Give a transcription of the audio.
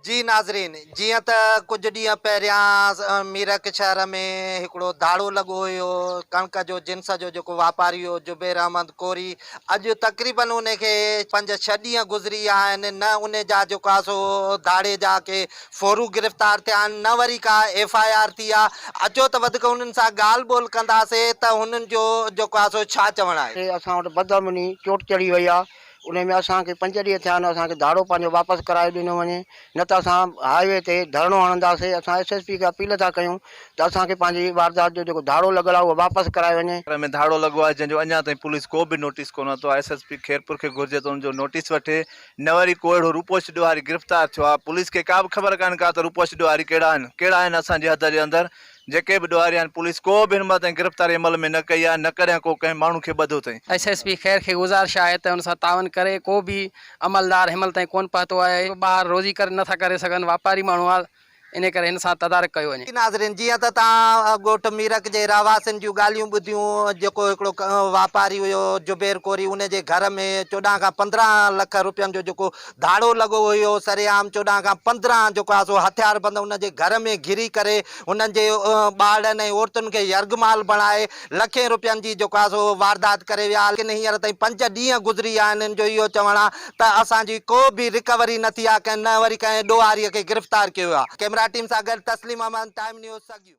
جي ناظرين جيئن ته ڪجهه ڏينهن پهريان ميرڪ شهر ۾ هڪڙو ڌاڙو لڳو هيو ڪڻڪ جو جنس جو جيڪو واپاري هيو جبير احمد ڪوري اڄ تقريبن ان کي پنج ڇهه ڏينهن گذري ويا آهن نه ان جا جيڪو آهي سو ڌاڙي جا ڪي ڦورو گرفتار ٿيا آهن نه وري ڪا ايف I R ٿي آهي اچو ته وڌيڪ انهن سان ڳالهه ٻولهه ڪنداسي ته هنن جو جيڪو آهي سو ڇا چوڻ آهي. اسان وٽ بدامني چوٽ چڙهي وئي آهي انهي ۾ اسان کي پنج ڏينهن ٿيا آهن اسان کي ڌاڙو پنهنجو واپس ڪرائي ڏنو وڃي نه ته اسان هاء وي تي ڌرڻو هڻنداسي اسان ايس ايس پي کي اپيل ٿا ڪيون ته اسان کي پنهنجي واردات جو جيڪو ڌاڙو لڳل آهي اهو واپس ڪرايو وڃي. ۾ ڌاڙو لڳو آهي جنهن جو اڃا تائين پوليس ڪو به نوٽيس ڪونه ورتو آهي ايس ايس پي خيرپور کي گهرجي ته ان جو نوٽيس وٺي نه وري ڪو اهڙو روپوش ڏوهاري گرفتار ٿيو آهي پوليس کي ڪا به خبر ڪانه ڪا ته روپوش ڏوهاري ڪهڙا آهن ڪهڙا آهن اسان جي حد جي اندر جيڪي به ڏوهاري آهن پوليس ڪو به هن مهل تائين گرفتاري عمل ۾ نه ڪئي آهي نه ڪڏهن ڪو ڪنهن ماڻهو کي ٻڌو اٿئي. ايس ايس پي خير کي گذارش آهي ته ان سان تعاون ڪري ڪو به عملدار هن مهل تائين ڪونه پهتو آهي ٻاهر روزي ڪر نه ٿا ڪري سگهن واپاري ماڻهو آهي انهي ڪري هن سان تدارڪ ڪيو وڃي. ناظرين جيئن ته توهان ڳوٺ ميرڪ جي رهواسين جون ڳالهيون ٻڌيون جيڪو هڪڙو واپاري هيو جبير ڪوري ان جي گهر ۾ 14 کان 15 لک روپين جو جيڪو ڌاڙو لڳو هيو سرعام 14 کان 15 جيڪو آهي سو هٿياربند ان جي گهر ۾ گهري ڪري هنن جي ٻارڙن ۽ عورتن کي يرغمال بڻائي لکين روپين جي جيڪو آهي سو واردات ڪري ويا ليڪن هينئر تائين پنج ڏينهن گذري ويا آهن هن جو اهو چوڻ آهي ته اسان جي ڪو به رڪوري نه ٿي آهي نه وري ڪنهن ڏوهاري کي گرفتار ڪيو ويو آهي ڪئميرا ٽيم سان گڏ تسليم احمد ٽائيم نيوز سڳيون.